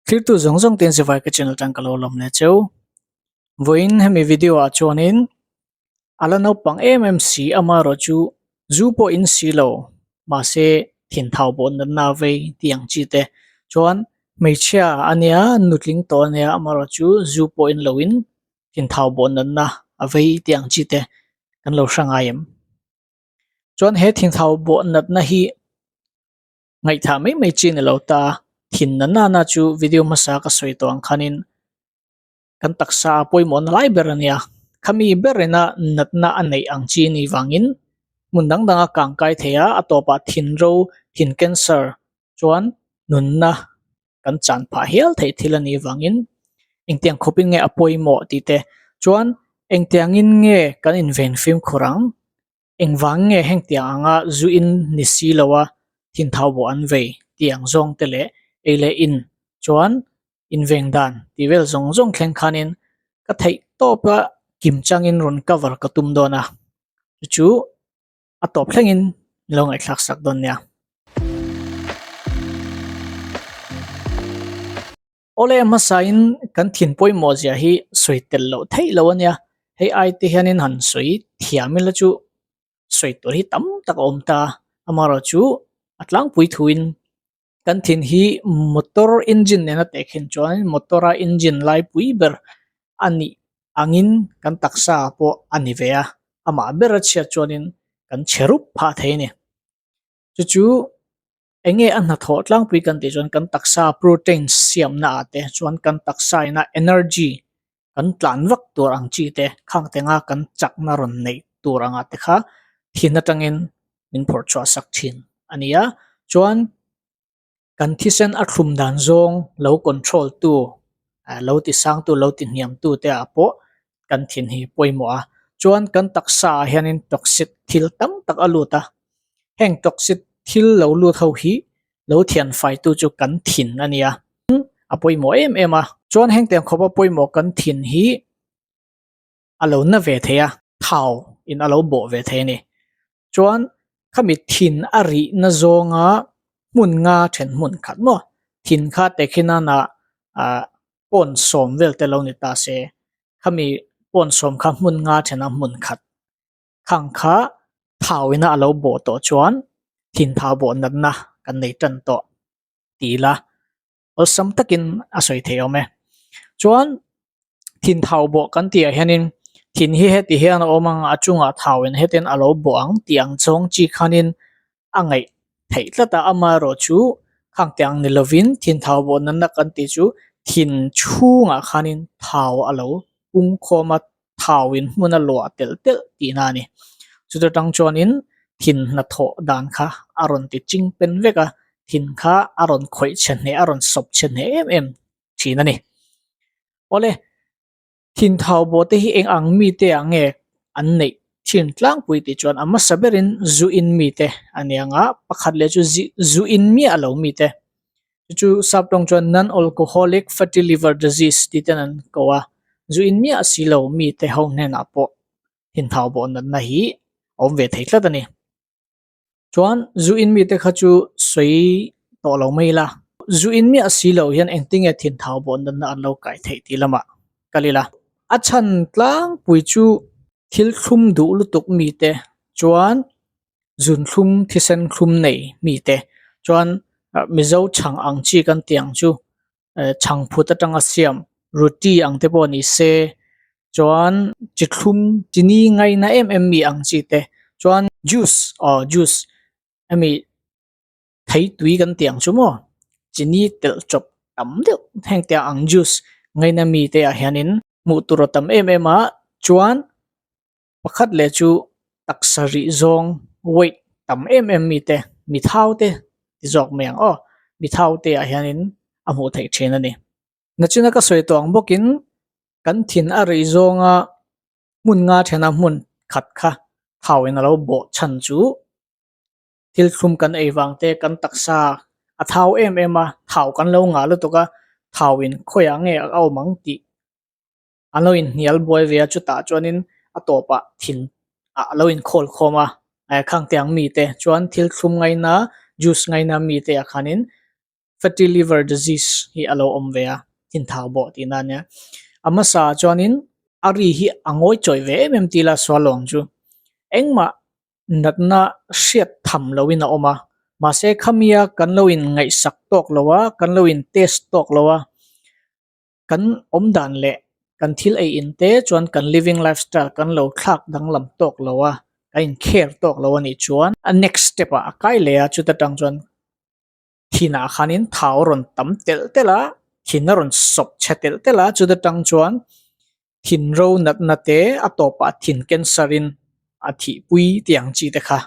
Thirtu zawng zawng ten Zivai ka channel tang ka lo lawm leh cheu. Vawiin hemi video ah chuanin a la naupang em em si amaherawh chu zu pawh in si lo mahse thin thau bawh natna vei tih ang chi te chuan hmeichhia a nia nutling tawh a nia amaherawh chu zu pawh in lo in thin thau bawh natna a vei tih ang chi te kan lo hre ngai em. Chuan he thin thau bawh natna hi Ngaihthah mai mai chi ni lo ta, thin na nana chu video hmasa ka sawi tawh ang khanin kan taksa a pawimawhna lai ber a nia. Khami berina natna a neih ang chi ni vangin hmun dang danga kang kai thei a, a tawpah thin ro, thin cancer chuan nunna kan chan phah hial theih thil a nih vangin engtiang khawpin nge a pawimawh tih te chuan engtiangin nge kan inven fimkhur ang Engvang nge hengtiang anga zu in ni si lo a thin thau bawh an vei tih ang zawng te leh ei leh in chuan inveng dan tih vel zawng zawng thleng khanin ka theih tawp a kim changin rawn cover ka tum dawn a, chu chu a tawp thlengin min lo ngaihthlak sak dawn nia. Awle hmasain kan thin pawimawh zia hi sawi tel loh theih lo a nia, hei ai te hianin han sawi thiam ila chu sawi tur hi tam tak a awm ta, amaherawhchu a tlangpui thuin kan thin hi motor engine nena tehkhin chuan motor a engine laipui ber a nih angin kan taksa pawh a ni ve a, amah ber a chhiat chuanin kan chhe rup phah thei a ni. Chu chu. Enge a hnathawh tlangpui kan tih chuan kan taksa protein siamna ah te chuan kan taksa ina energy kan tlan vak tur ang chi te khang tenga kan chakna rawn neih tur anga te kha thin atangin min phawrh chhuah sak thin a ni a chuan kan thisen a thlum dan zawng lo control tu lo ti sang tu lo ti hniam tu te ah pawh kan thin hi pawimawh a chuan kan taksa ah hianin toxic thil tam tak a lut a heng toxic thil lo lut ho hi lo thian fai tu chu kan thin a nia a pawimawh em em a chuan heng tiang khawpa pawimawh kan thin hi a lo na ve thei a thau in a lo bawh ve thei a ni chuan khami thin a rih na zawnga hmun nga then hmun khat maw thin kha tehkhin nana ah pawn sawm vel te lo ni ta se khami pawn sawm kha hmun nga thena hmun khat khang kha thau ina a lo bawh tawh chuan thin thau bawh natna kan nei tan tawh ti ila awlsam takin a sawi thei awm e chuan thin thau bawh kan tih ah hianin thin hi heti hian a awm ang a chungah thau in hetin a lo bawh ang tih ang chawng chi khanin a ngaih theih tlat a amaherawh chu khang te ang ni lovin thin thau bawh natna kan tih chu thin chhungah khanin thau a lo pung khawm a thau in hmun a luah telh telh tihna a ni. Chuta tang chuanin thin hnathawh dan kha a rawn ti ching pen vek a, thin kha a rawn khawih chhe hneh a rawn sawp chhe hneh em em thin a ni. Awle, thin thau bawh te hi eng ang mite ah nge an neih thin tlangpui tih chuan a hmasa berin zu in mite a ni ang a, pakhat leh chu zu in miah lo mite. Chu chu sap tawng chuan non-alcoholic fatty liver disease tih ten an ko a, zu in miah si lo mite ho hnenah pawh thinthau bawh natna hi a awm ve thei tlat a ni. Chuan zu in mite kha chu sawi tawh lo mai ila, zu in miah si lo hian engtinge thinthau bawh natna an lo kai theih tih lamah kal ila. A chhan tlangpui chu thil thlum duh lutuk mite chuan zunthlum thisen thlum nei mite chuan Mizo chhang ang chi kan tih ang chu chhang phut atanga siam ruti ang te pawh ni se chuan chi thlum chi ni ngaina em em mi ang chi te chuan juice aw juice hemi thei tui kan tih ang chu maw chini telh chawp tam deuh heng te ang juice ngaina mi te ah hianin hmuh tur a tam em em a chuan Pakhat leh chu taksa rih zawng weight tam em em mi te mi thau te ti zawk mai ang aw mi thau te ah hianin a hmuh theih thin a ni. Nachina ka sawi tawh ang bawkin kan thin a rih zawnga hmun nga thena hmun khat kha thau in a lo bawh chhan chu thil thlum kan ei vang te kan taksa a thau em em a thau kan lo ngah lutuk a thau in khawiah nge a awm ang tih an lo inhnial buai ve a chutah chuanin a tawpah thin ah a lo inkhawl khawm a eh khang te ang mite chuan thil thlum ngaina juice ngaina mite ah khanin. Fatty liver disease hi a lo awm ve a, thin thau bawh tihna a nia. A hmasa ah chuanin a ri hi a ngawi chawih ve em em tih ila sual lo ang chu. Engmah natna hriat tham loin a awm a, mahse khamia kan lo in ngaihsak tawk lo a, kan lo in test tawk lo a, kan awm dan leh kan thil ei in te chuan kan living lifestyle kan lo thlak danglam tawk lo a, kan in care tawk lo a nih chuan a next step ah a kai leh a, chuta tang chuan thinah khanin thau a rawn tam telh telh a, thin a rawn sawp chhe telh telh a, chuta tang chuan thin ro natna te a tawpah thin cancer in a thihpui tih ang chi te kha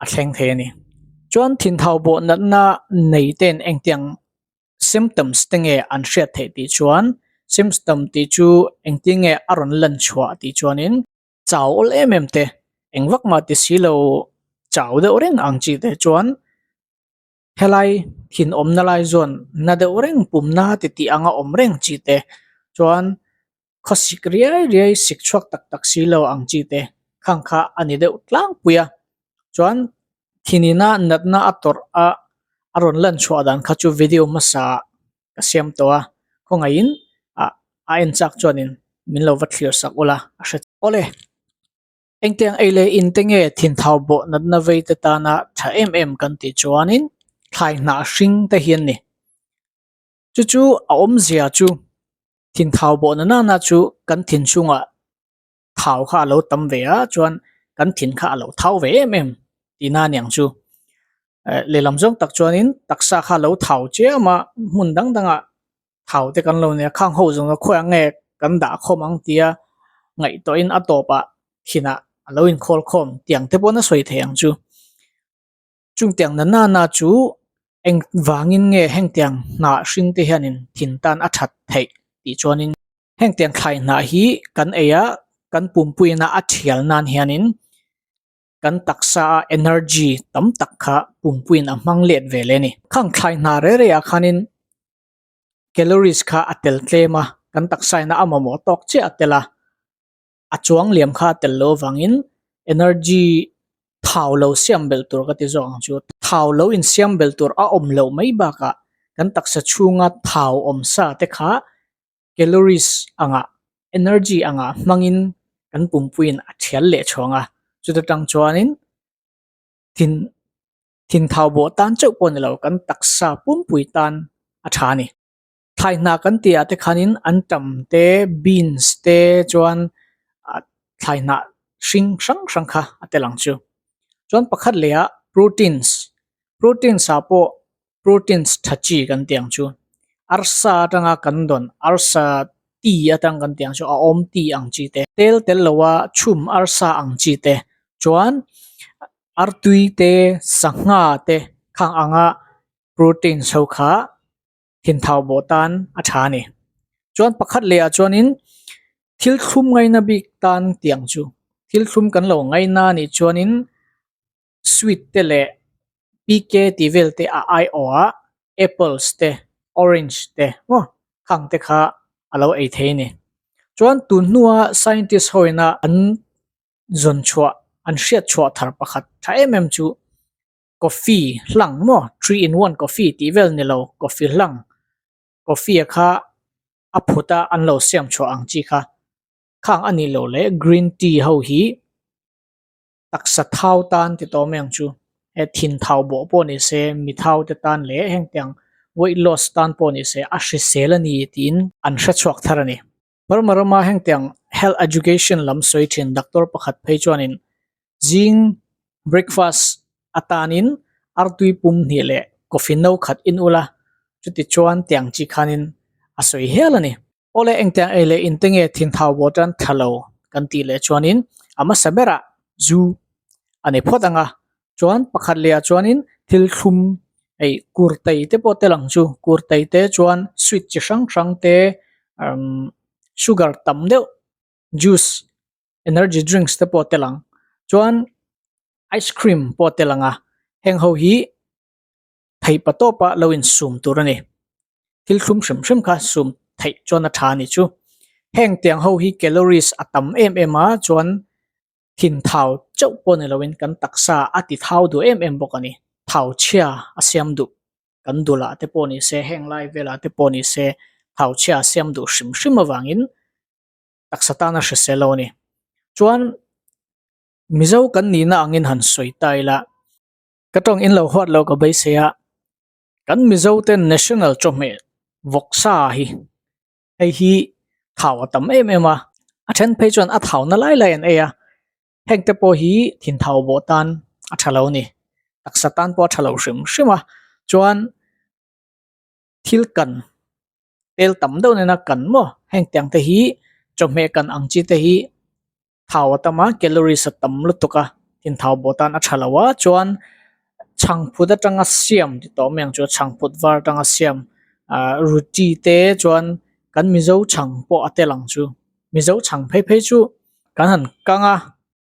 a thleng thei a ni. Chuan thin thau bawh natna nei ten engtiang symptoms te nge an hriat theih tih chuan symptom tih chu engtin nge a rawn lan chhuah tih chuanin chau awl em em te eng vak mah ti si lo chau deuh reng ang chi te chuan helai thin awmna lai zawn na deuh reng pumna ti tih anga awm reng chi te chuan khawsik riai riai sik chhuak tak tak si lo ang chi te khang kha a ni deuh tlangpui a chuan thinina natna a tawrh a a rawn lan chhuah dan kha chu video hmasa ka siam tawh a khawngaihin ah a en chak chuanin min lo va thlir sak ula a hre awle engtiang ei leh in te nge thin thau bawh natna vei te tana tha em em kan tih chuanin thlai hnah hring te hi an ni chu chu a awmzia chu thin thau bawh na nana chu kan thin chhungah thau kha a lo tam ve a chuan kan thin kha a lo thau ve em em tihna a ni ang chu eh lehlam zawng tak chuanin taksa kha a lo thau chiam a hmun dang dangah thau te kan lo nei a khang ho zawng khawi ang nge kan dah khawm ang tia ngaihtuahin a tawpah thinah a lo inkhawl khawm tiang te pawh na sawi thei ang chu. Chungtiang na nana chu eng vangin nge hengtiang hnah hring te hianin thin tan a that theih tih chuanin hengtiang thlai hnah hi kan ei a, kan pumpuina a thial nan hianin kan taksa a energy tam tak kha pumpuiin a hmang let ve leh a ni. Khang thlai hnah reh reh ah khanin calories kha a tel tlem a, kan taksa ina a mamawh tawk chiah a tel a. a chuang liam kha a tel loh avangin energy thau lo siam belh tur ka ti zawk ang chu thau lo insiam belh tur a awm loh mai bakah kan taksa chhunga thau awm sa te kha calories angah energy angah hmangin kan pumpuiin a thial leh chhuang a chuta tang chuanin thin thin thau bawh tan chauh pawh ni lo kan taksa pumpui tan a tha a ni. Thlai hnah kan tih ah te khanin antam te beans te chuan ah thlai hnah hring hrang hrang kha a tel ang chu. Chuan pakhat leh ah proteins proteins ah pawh proteins tha chi kan tih ang chu. Arsa atanga kan dawn arsa ti atang kan tih ang chu a awm ti ang chi te tel tel lo a chhum arsa ang chi te chuan artui te sangha te khang anga proteins ho kha thin thau bawh tan a tha a ni. Chuan pakhat leh ah chuanin thil thlum ngaina bik tan tih ang chu thil thlum kan lo ngaina a nih chuanin sweet te leh PK tih vel te a aiawh a apples te orange te maw khang te kha a lo ei thei a ni. Chuan tun hnua scientist ho ina an zawn chhuah an hriat chhuah thar pakhat tha em em chu coffee hlang maw three in one coffee tih vel ni lo coffee hlang coffee a kha a phut a an lo siam chhuah ang chi kha khang a nih loh leh green tea ho hi taksa thau tan ti tawh mai ang chu he thin thau bawh pawh ni se mi thau te tan leh heng te ang weight loss tan pawh ni se a hrisel a ni tiin an hre chhuak thar a ni. Burma rama hengtiang health education lam sawi thin doctor pakhat phei chuanin zing breakfast atanin artui pum hnih leh coffee no khat in ula chuti chuan tiang chi khanin a sawi hial a ni. Awle engtiang ei leh inte nge thin thau bawh tan tha lo kan tih leh chuanin a hmasa berah zu a ni phawt ang a, chuan pakhat leh ah chuanin thil thlum hei kurtai te pawh tel ang chu kurtai te chuan sweet chi hrang hrang te umm sugar tam deuh juice energy drinks te pawh tel ang chuan ice cream pawh tel ang a heng ho hi theih pa tawpa lo insum tur a ni thil thlum hrim hrim kha sum theih chuan a tha a ni chu heng tiang ho hi calories a tam em em a chuan thin thau chauh pawh ni loin kan taksa a ti thau duh em em bawk a ni. Thau chhia a siam duh. kan dulah te pawh ni se heng lai velah te pawh ni se thau chhia a siam duh hrim hrim avangin taksa tana hrisel lo a ni. Chuan Mizo kan nihna angin han sawi ta ila ka tawng in lo huat loh ka beisei a, kan Mizo ten national chawhmeh vawksa hi hei hi thau a tam em em a, a then phei chuan a thau na lai lai an ei a, heng te pawh hi thin thau bawh tan a tha lo a ni, taksa tan pawh a tha lo hrim hrim a, chuan thil kan tel tam deuh nena kan maw heng tiang te hi chawhmeh kan ang chi te hi thau a tam a calories a tam lutuk a thin thau bawh tan a tha lo a chuan chhangphut atanga siam ti tawh mai ang chu chhangphut var atanga siam ah ruti te chuan kan mizo chhang pawh a tel ang chu mizo chhang phei phei chu kan han kang a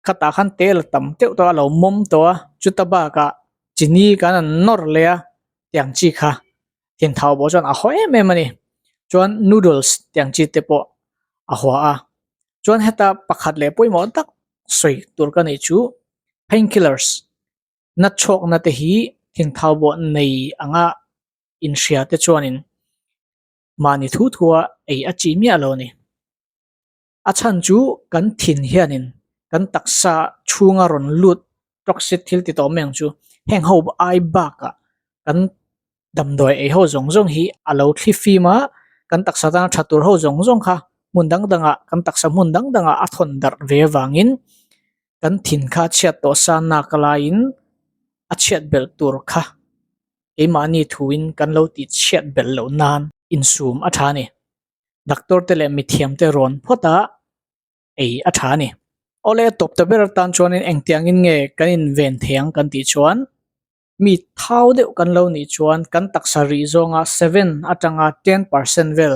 khatah khan tel a tam teuh tawh a lo mawm tawh a chuta bakah chini kan han nawr leh a tiang chi kha thin thau pawh chuan a haw em em a ni chuan noodles tiang chi te pawh a hua a chuan heta pakhat leh pawimawh tak sawi tur ka neih chu painkillers na chhawkna te hi thin thau pawh nei anga inhria te chuanin mahni thu thu a ei a chi miah lo a ni. A chhan chu kan thin hianin kan taksa chhunga rawn lut toxic thil ti tawh mai ang chu heng ho ai bakah kan damdawi ei ho zawng zawng hi a lo thli fim a, kan taksa tana tha tur ho zawng zawng kha hmun dang dangah kan taksa hmun dang dangah a thawn darh ve avangin kan thin kha chhiat tawh sa nak laiin a chhiat belh tur kha keimahni thuin kan lo tih chhiat belh loh nan insum a tha a ni. Doctor te leh mithiam te rawn phawt a ei a tha a ni. Awle a tawp ta ber atan chuanin engtiangin nge kan inven thei ang kan tih chuan mi thau deuh kan lo nih chuan kan taksa rih zawnga seven atanga ten percent vel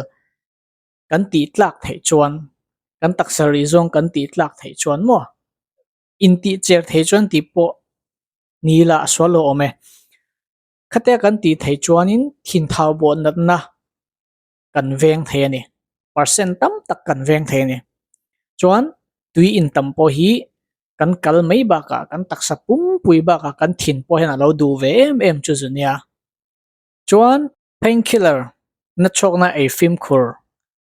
kan tih tlak theih chuan kan taksa rih zawng kan tih tlak theih chuan maw intih cher thei chuan tih pawh ni ila a sual lo awm e. Khatia kan tih theih chuanin thin thau bawh natna kan veng thei a ni percent tam tak kan veng thei a ni chuan tui in tam pawh hi kan kal mai bakah kan taksa pumpui bakah kan thin pawh hian a lo duh ve em em chu zu nia chuan painkiller na chhawkna ei fimkhur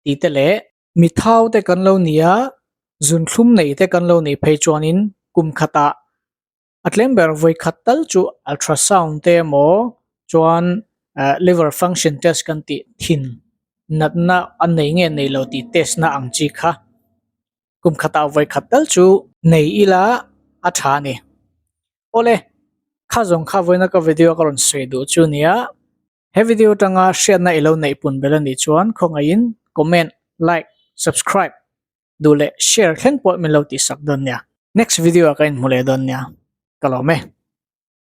tih te leh mi thau te kan lo ni a zunthlum nei te kan lo nih phei chuanin kum khatah A tlem ber vawi khat tal chu ultrasound te emaw chuan liver function test kan tih thin natna a nei nge nei lo tih test na ang chi kha kum khatah vawi khat tal chu nei ila a tha a ni. Awle, kha zawng kha vawiina ka video ka rawn sawi duh chu nia, he video atanga hriatna i lo neih pun bel a nih chuan khawngaihin comment, like, subscribe duh leh share thleng pawh min lo tihsak dawn nia. Next video ah ka inhmu leh dawn nia. Ka lawm e.